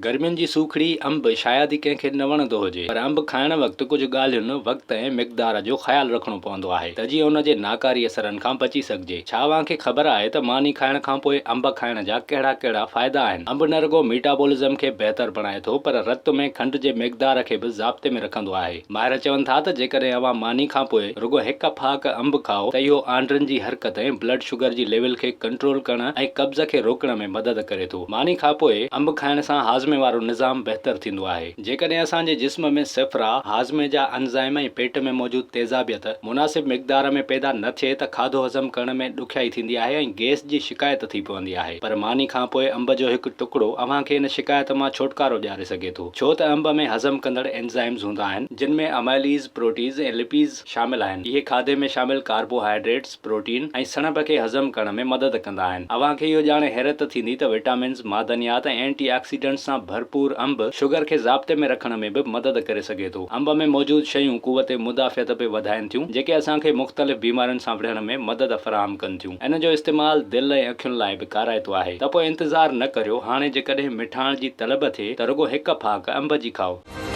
گرمين جي سوکڙي انب شايد ئي ڪنهن کي نه وڻندو هجي پر انب کائڻ وقت ڪجهه ڳالهين، وقت ۽ مقدار جو خيال رکڻو پوندو آهي ته جيئن ان جي ناڪاري اثرن کان بچي سگهجي. ڇا اوهان کي خبر آهي ته ماني کائڻ کانپوء انب کائڻ جا ڪهڙا ڪهڙا فائدا آهن؟ انب نه رڳو ميٽابولزم کي بهتر بڻائي ٿو پر رت ۾ کنڊ جي مقدار کي به ضابطي ۾ رکندو آهي. ماهر چون ٿا ته جيڪڏهن اوهان ماني کانپوء رڳو هڪ ڦاڪ انب کائو ته اهو آنڊرن جي حرڪت ۽ بلڊ شگر جي ليول کي ڪنٽرول ڪرڻ ۽ قبض کي روڪڻ ۾ مدد ڪري ٿو. ماني کان پوء انب کائڻ سان هاضمي وارو نظام بهتر ٿيندو آهي. جيڪڏهن اسان جي جسم ۾ صفرا، هاضمي جا انزائم ۽ پيٽ ۾ موجود تيزابيت مناسب مقدار ۾ پيدا نه ٿئي ته کاڌو هضم ڪرڻ ۾ ڏکيائي ٿيندي آهي ۽ گئس جي شڪايت ٿي پوندي آهي. پر ماني کان پوء انب جو هڪ ٽڪڙو اوهان کي ان شڪايت مان ڇوٽڪارو ڏياري سگهي ٿو. ڇو ته انب ۾ هضم ڪندڙ انزائمز هوندا آهن، جن ۾ امائليز، پروٽيز ۽ لپيز شامل آهن. اهي کاڌي ۾ شامل ڪاربوهائيڊريٽس، پروٽين ۽ سڻڀ کي هضم ڪرڻ ۾ مدد ڪندا آهن. اوهان کي اهو ڄاڻي حيرت ٿيندي ته وٽامنز، معدنيات ۽ اينٽي آڪسيڊنٽس سان ڀرپور انب شگر کي ضابطي ۾ رکڻ ۾ به مدد ڪري سگهي ٿو. انب ۾ موجود شيون قوت مدافعت به وڌائين ٿيون، جيڪي اسان کي مختلف بيمارين سان وڙهڻ ۾ مدد فراهم ڪن ٿيون. ان جو استعمال دل ۽ اکين لاء به ڪارائتو آهي. ته پوء انتظار نه ڪريو، هاڻي جيڪڏهن مٺاڻ جي طلب ٿئي ته رڳو هڪ ڦاڪ انب جي کائو.